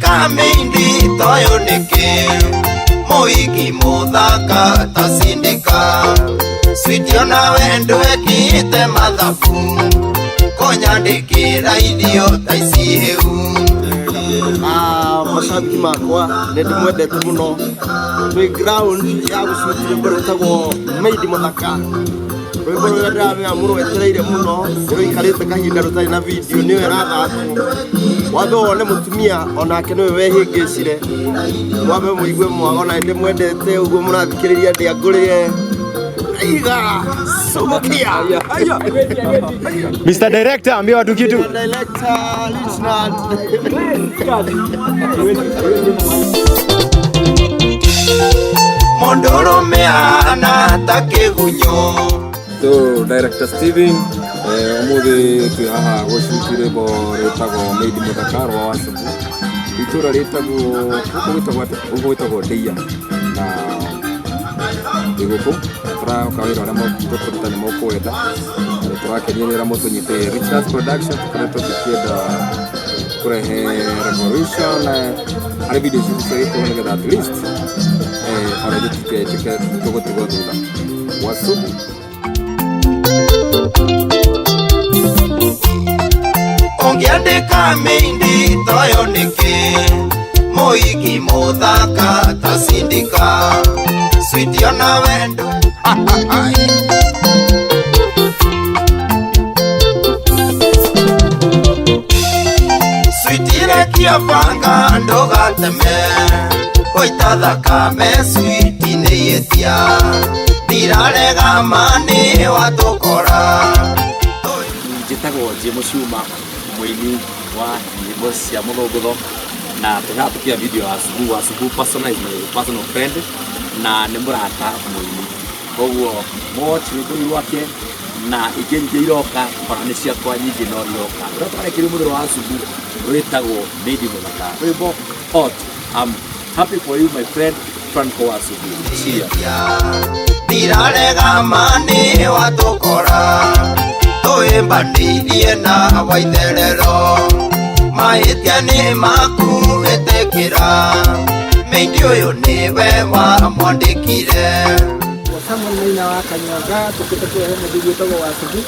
Ũngĩandĩka mĩindi toyo nĩkĩ mũiki mũthaka ta sindika Sweet ona we ndwekĩte mathabu kũnyandĩkĩra irio ta ici hĩu. Mashabiki makwa nĩ ndĩmwendete mũno. Twĩ ground ya gũcuti rwĩmbo rwĩtagwo Maid Mũthaka, rwĩmbo rũrĩa ndĩramenya mũrwetereire mũno, nĩ rũikarĩte kahinda rũtarĩ na video, nĩyo ĩrathakwo. Wambe wone mũtumia onake nĩwe wehĩngĩcire, mwambe mũigue mwaga, ona ndĩmwendete ũguo mũrathikĩrĩria ndĩangũrĩe aiga subukia. Mr. Director, ambia watu kitu. Director Richard. Mũndũrũme ahana ta kĩgunyũ. So Director Steven, umuthi twi haha gũcuti rwĩmbo rwĩtagwo Maid Mũthaka rwa Wasubu. Itũra rĩtagwo gũkũ gwĩtagwo atĩa? Gũkũ gwĩtagwo Ndeia. Na twĩ gũkũ tũrahoka wĩra ũrĩa tũkũruta nĩ mũkũwenda. Na tũrakenio nĩ ũrĩa mũtũnyitĩrĩire. Richards Production tũkoretwo tũkĩenda kũrehe revolution harĩ video citũ cia Gĩkũyũ nĩgetha at least ona ithuĩ tũtigatuĩke tũgũtigwo thutha. Wasubu. Ũngĩandĩka mĩindi toyo nĩkĩ mũiki mũthaka ta sindika Sweet ona wendo. Sweet rekia banga ndũgateme gũita thakame sweet nĩ ihĩtia ndirarega ma nĩ watũkora. Njĩtagwo Jim Cuma, mũini wa nyĩmbo cia mũthũngũtho, na tũhaha tũkĩoya video ya Wasubu. Wasubu personal is my personal friend na nĩ mũrata mũini, koguo watch rwĩmbo rũu rwake na ingĩ nyingĩ iroka, ona nĩ ciakwa nyingĩ no iroka. Rũrĩa twarekire mũthenya wa Wasubu rwĩtagwo Maid Mũthaka, rwĩmbo hot. I'm happy for you my friend Franco Wasubu. Cheers. Ndirarega ma nĩ watũkora tũĩmbanĩirie na waitherero mahĩtia nĩ maku ĩtĩkĩra mĩindi ũyũ nĩwe wamwandĩkire. Samuel Maina wa Kanyonga tũkĩte kũrehe mũthuri wĩtagwo Wasubu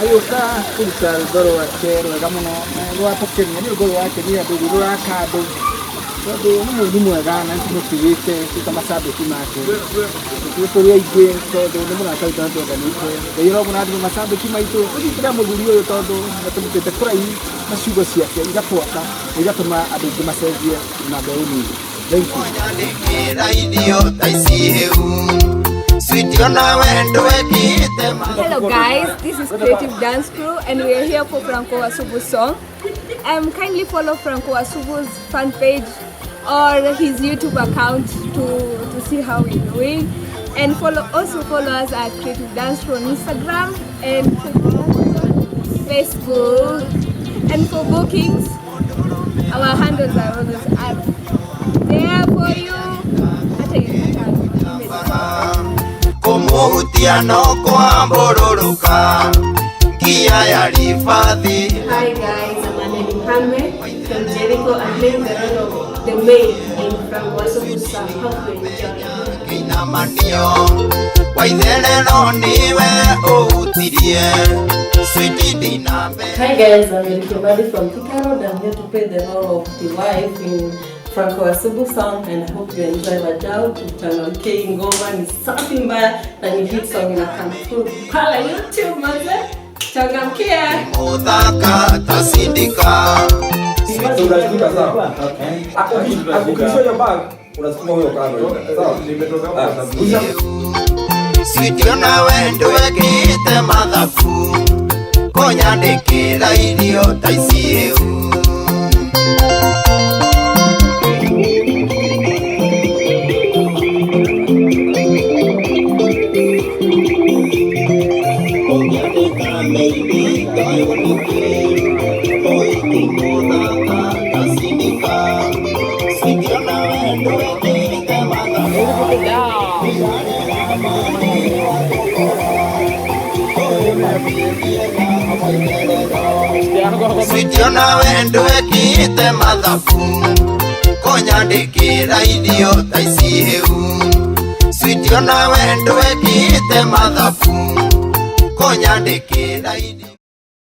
agĩũka kũruta rwĩmbo rwake rwega mũno na rwatũkenia. Nĩ rwĩmbo rũrakenia andũ, rũraka andũ, tondũ nĩ mũini mwega na nĩtũmũtigĩte twĩ ta macambĩki make, tũrĩ aingĩ tondũ nĩ mũrata witũ na twendanĩte. Ngai aromũrathima macambĩki maitũ tũnyitĩre mũthuri ũyũ tondũ nĩtũmũtĩte kũraihu na ciugo ciake igatwaka na igatũma andũ aingĩ macenjie na mbeũ nini. Thank you. Kũnyandĩkĩra irio ta ici hĩu Sweet ona we ndwekĩte ma. Hello guys, this is Creative Dance Crew and we are here for Franco Wasubu song. Kindly follow Franco Wasubu's fan page or his YouTube account to see how we're doing. And also follow us at Creative Dance Crew on Instagram and Facebook. And for bookings, our handles are always up there for you. Kũmũhutia no kwambũrũrũka ngia ya ribathi. Hi guys, I'm Anneli Muhammad from Jericho. I'm playing the role of the maid in Franco Wasubu's song. Hope you enjoy. Kĩinamanio waitherero nĩwe ũhutirie Sweet ndinambe. Hi guys, I'm Eric Obadi from Thika Road. I'm here to play the role of the wife in Franco Wasubu song and I hope you enjoy. Wajau tuchangamke, ngoma ni safi mbaya na ni hit song ina come through pale YouTube manze. Changamkia. Mũthaka ta sindika. Unashika sawa. Akukisha hiyo bag, unasukuma huyo kando. Sawa. Nimetoka hapo. Sweet ona we ndwekĩte mathabu kũnyandĩkĩra irio ta ici hĩu. Kũnyandĩka mĩindi toyo nĩkĩ mũiki mũthaka ta sindika Sweet ona we ndwekĩte mathabu ndirarega ma nĩ watũkora tũĩmbanĩirie na waitherero. Switi onawe ndwekĩte mathabu kũnyandĩkĩra irio ta ici hĩu. Switi onawe ndwekĩte mathabu kũnyandĩkĩra irio.